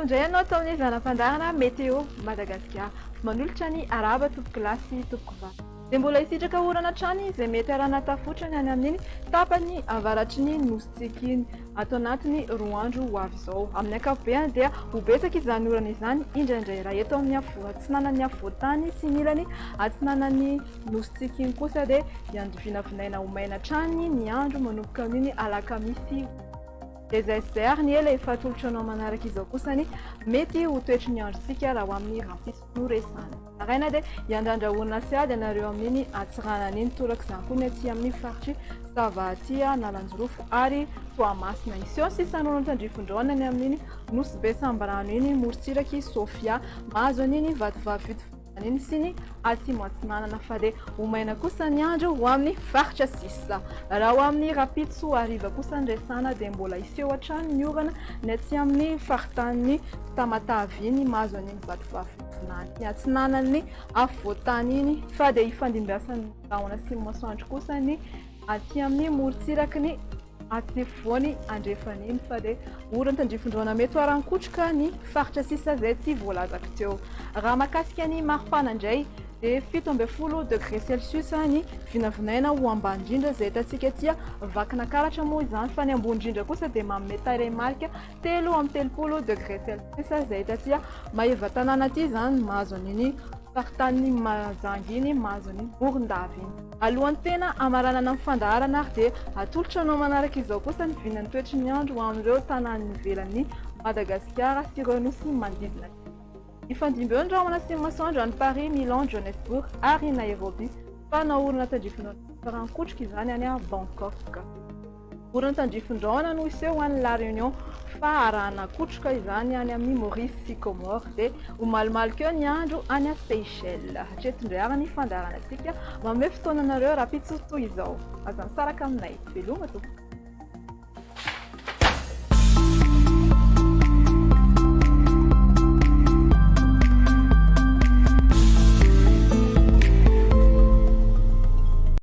Tonga soa indray ianao tao amin'ny zana-pandaharana Météo Madagasikara. Manolotra ny arahaba tompokolahy sy tompokovavy. Dia mbola hisitraka orana hatrany izay mety arahana tafotra ny any amin'iny tapany avaratry ny nosintsika iny ato anatin'ny roa andro ho avy izao. Amin'ny ankapobeany dia ho betsaka izany orana izany indraindray raha eto amin'ny atsinanan'ny afovoan-tany sy ny ilany atsinanan'ny nosintsika iny kosa dia hiandovinavinaina ho maina hatrany ny andro manomboka amin'iny alakamisy Dia izay sy izay ary ny ela efa atolotro anao manaraka izao kosa ny mety ho toetry ny androntsika raha ho amin'ny rahampitso no resahana. Maraina dia hiandrandra orana sy ady ianareo amin'iny Antsiranana iny, toraka izany koa ny aty amin'ny faritr'i Sava aty Analanjirofo ary Toamasina. Hiseho ny sisan'orana tandrifindraona any amin'iny Nosy Be Sambirano iny, morontsirak'i Sofia, mahazo an'iny Vatovavy Fitovinany iny sy ny Atsimo Atsinanana fa dia ho maina kosa ny andro ho amin'ny faritra sisa. Raha ho amin'ny rahampitso hariva kosa ny resahana dia mbola hiseho hatrany ny orana ny aty amin'ny faritanin'i Tamatave iny mahazo an'iny Vatovavy Fitovinany iny atsinanan'ny afovoantany iny fa dia hifandimbiasan'ny rahona sy ny masoandro kosa ny aty amin'ny morontsiraky ny Afovoany andrefana iny fa dia orana tandrifindraona mety ho haran-kotroka ny faritra sisa izay tsy voalazako teo. Raha mahakasika ny maripana indray dia 17 degré celsius ny vinavinaina ho ambany indrindra izay hitantsika aty Vakinakaratra moa izany fa ny ambony indrindra kosa dia manome tarehimarika 33 degré celsius izay hita aty Maevatanàna aty izany mahazo an'iny faritanin'i Mahajanga iny mahazo an'iny Morondava iny. Alohan'ny tena hamaranana ny fandaharana ary dia atolotra anao manaraka izao kosa ny vinan'ny toetry ny andro ho amin'ireo tanàna ivelan'i Madagasikara sy ireo nosy manodidina. Hifandimby eo ny rahona sy ny masoandro any Paris, Milan, Johannesburg ary Nairobi fa naorina tandrifin'ny rankotroka izany any Bangkok. Orana tandrifindraona no hiseho any La Réunion fa arahana kotroka izany any amin'ny Maurice sy Comores dia ho malomaloka eo ny andro any Seychelles. Hatreto indray ary ny fandaharanantsika. Manome fotoana anareo rahampitso toy izao. Aza misaraka aminay. Veloma tompoko.